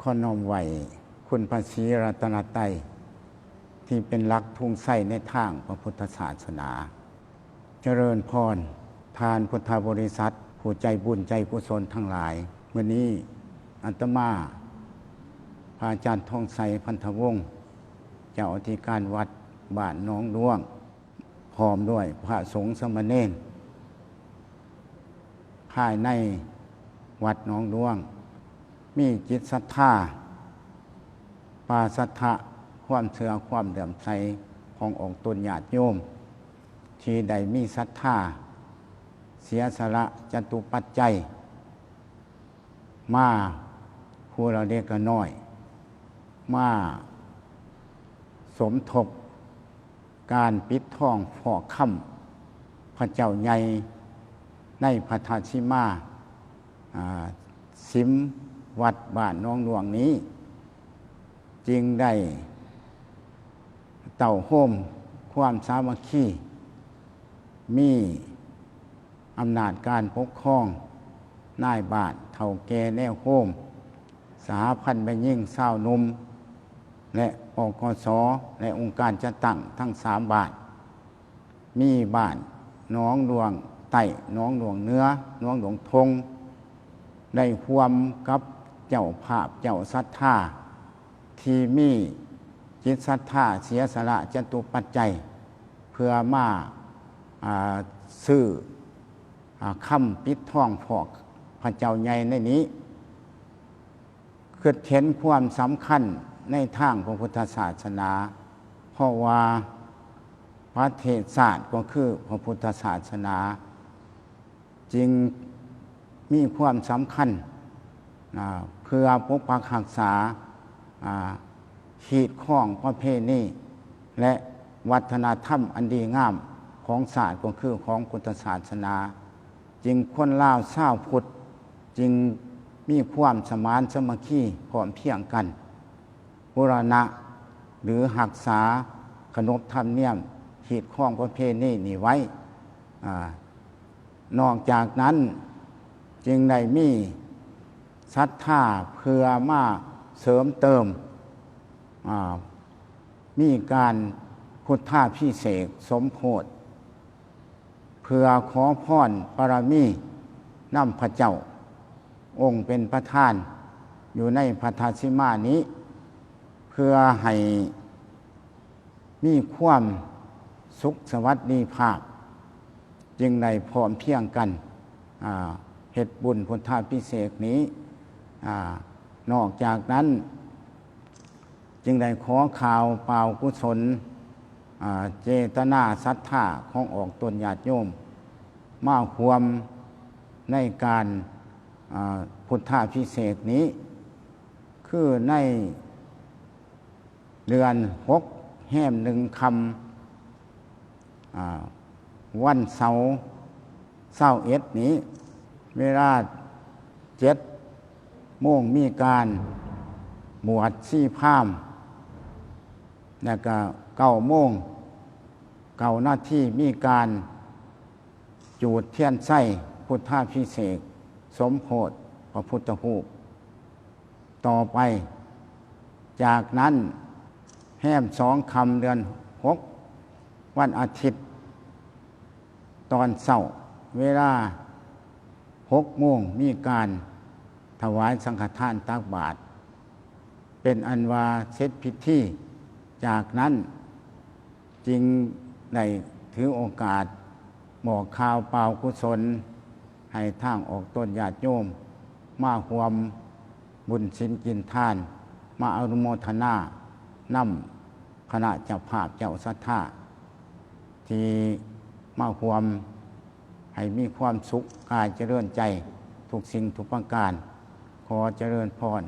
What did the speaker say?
ຂໍນ້ອມໄຫວ້ຄຸນພະສີລັດຕະນະໄຕ ທີ່ເປັນຫຼັກທຸງໄຊໃນທາງພະພຸດທະສາສະໜາ. ຈະເລີນພອນ ທ່ານພຸດທະບໍລິສັດ ຜູ້ໃຈບຸນໃຈກຸສົນທັງຫຼາຍ, ມື້ນີ້ອາດຕະມາ ພະອາຈານທອງໄຊ ພັນທະວົງ ເຈົ້າອະທິການວັດບ້ານໜອງຫຼວງ ພ້ອມດ້ວຍພະສົງສາມະເນນ ພາຍໃນວັດໜອງຫຼວງ ມີຈິດສັດທາ ປາສັດທະຄວາມເຊື່ອຄວາມເຫຼື້ອມໃສຂອງອອກຕົນຍາດໂຍມ ທີ່ໄດ້ມີສັດທາເສຍສະຫຼະຈະຕຸປັດໄຈ ມາຜູ້ລະເລັກລະນ້ອຍ ມາສົມທົບການປິດທອງຟອກຄຳພະເຈົ້າໃຫຍ່ໃນພັດທະສີມາ ອາ ສິມວັດບ້ານໜອງຫຼວງນີ້ ຈຶ່ງໄດ້ເຕົ້າໂຮມຄວາມສາມັກຄີ ມີອຳນາດການປົກຄອງ, ນາຍບ້ານ, ເຖົ້າແກ່ແນວໂຮມ, ສະຫະພັນແມ່ຍິງຊາວໜຸ່ມ ແລະ ປກສ ແລະ ອົງການຈັດຕັ້ງທັງສາມບ້ານ ມີບ້ານໜອງຫຼວງໃຕ້, ໜອງຫຼວງເໜືອ, ໜອງຫຼວງທົງ ໄດ້ຮ່ວມກັບເຈົ້າພາບເຈົ້າສັດທາ ທີ່ມີຈິດສັດທາເສຍສະຫຼະຈະຕຸປັດໄຈ ເພື່ອມາ ອາ ຊື້ ອາ ຄຳປິດທອງຟອກພະເຈົ້າໃຫຍ່ໃນນີ້ ຄິດເຫັນຄວາມສຳຄັນໃນທາງພະພຸດທະສາສະໜາ ເພາະວ່າປະເທດຊາດກໍຄືພະພຸດທະສາສະໜາ ຈຶ່ງມີຄວາມສຳຄັນ ອາ ເພື່ອປົກປັກຮັກສາ ອາ ຮີດຄອງປະເພນີ ແລະ ວັດທະນະທຳອັນດີງາມຂອງຊາດ ກໍຄືຂອງພຸດທະສາສະໜາ. ຈຶ່ງຄົນລາວຊາວພຸດຈຶ່ງມີຄວາມສະໝານສາມັກຄີພ້ອມພຽງກັນ ບູລະນະ ຫຼື ຮັກສາຂະໜົບທຳນຽມຮີດຄອງປະເພນີນີ້ໄວ້. ອາ ນອກຈາກນັ້ນຈຶ່ງໄດ້ມີສັດທາເພື່ອມາເສີມເຕີມ ອາ ມີການພຸດທາພິເສກສົມໂພດ ເພື່ອຂໍພອນບາລະມີນຳພະເຈົ້າອົງເປັນປະທານຢູ່ໃນພັດທະສີມານີ້ ເພື່ອໃຫ້ມີຄວາມສຸກສະຫວັດດີພາບ ຈຶ່ງໄດ້ພ້ອມພຽງກັນ ອາ ເຮັດບຸນພຸດທາພິເສກນີ້. ອາ ນອກຈາກນັ້ນ ຈຶ່ງໄດ້ຂໍຂ່າວປ່າວກຸສົນ ອາ ເຈຕະນາສັດທາຂອງອອກຕົນຍາດໂຍມ ມາຮ່ວມໃນການ ອາ ພຸດທາພິເສກນີ້ ຄືໃນເດືອນຫົກ ແຮມໜຶ່ງຄ່ຳ ອາ ວັນເສົາ ຊາວເອັດນີ້ ເວລາເຈັດໂມງມີການບວດຊີພາມ ແລ້ວກະເກົ້າໂມງເກົ້ານາທີມີການຈູດທຽນໄຊພຸດທາພິເສກສົມໂພດພະພຸດທະຮູບ ຕໍ່ໄປ. ຈາກນັ້ນ ແຮມສອງຄ່ຳເດືອນຫົກ ວັນອາທິດ ຕອນເຊົ້າ ເວລາຫົກໂມງ ມີການຖວາຍສັງຄະທານຕັກບາດ ເປັນອັນວ່າເສັດພິທີ. ຈາກນັ້ນ ຈຶ່ງໄດ້ຖືໂອກາດບອກຂ່າວປ່າວກຸສົນໃຫ້ທາງອອກຕົນຍາດໂຍມມາຮ່ວມບຸນສິນກິນທານ ມາອະນຸໂມທະນານຳຄະນະເຈົ້າພາບເຈົ້າສັດທາ ທີ່ມາຮ່ວມ ໃຫ້ມີຄວາມສຸກກາຍຈະເລີນໃຈທຸກສິ່ງທຸກປະການ. ຂໍຈະເລີນພອນ.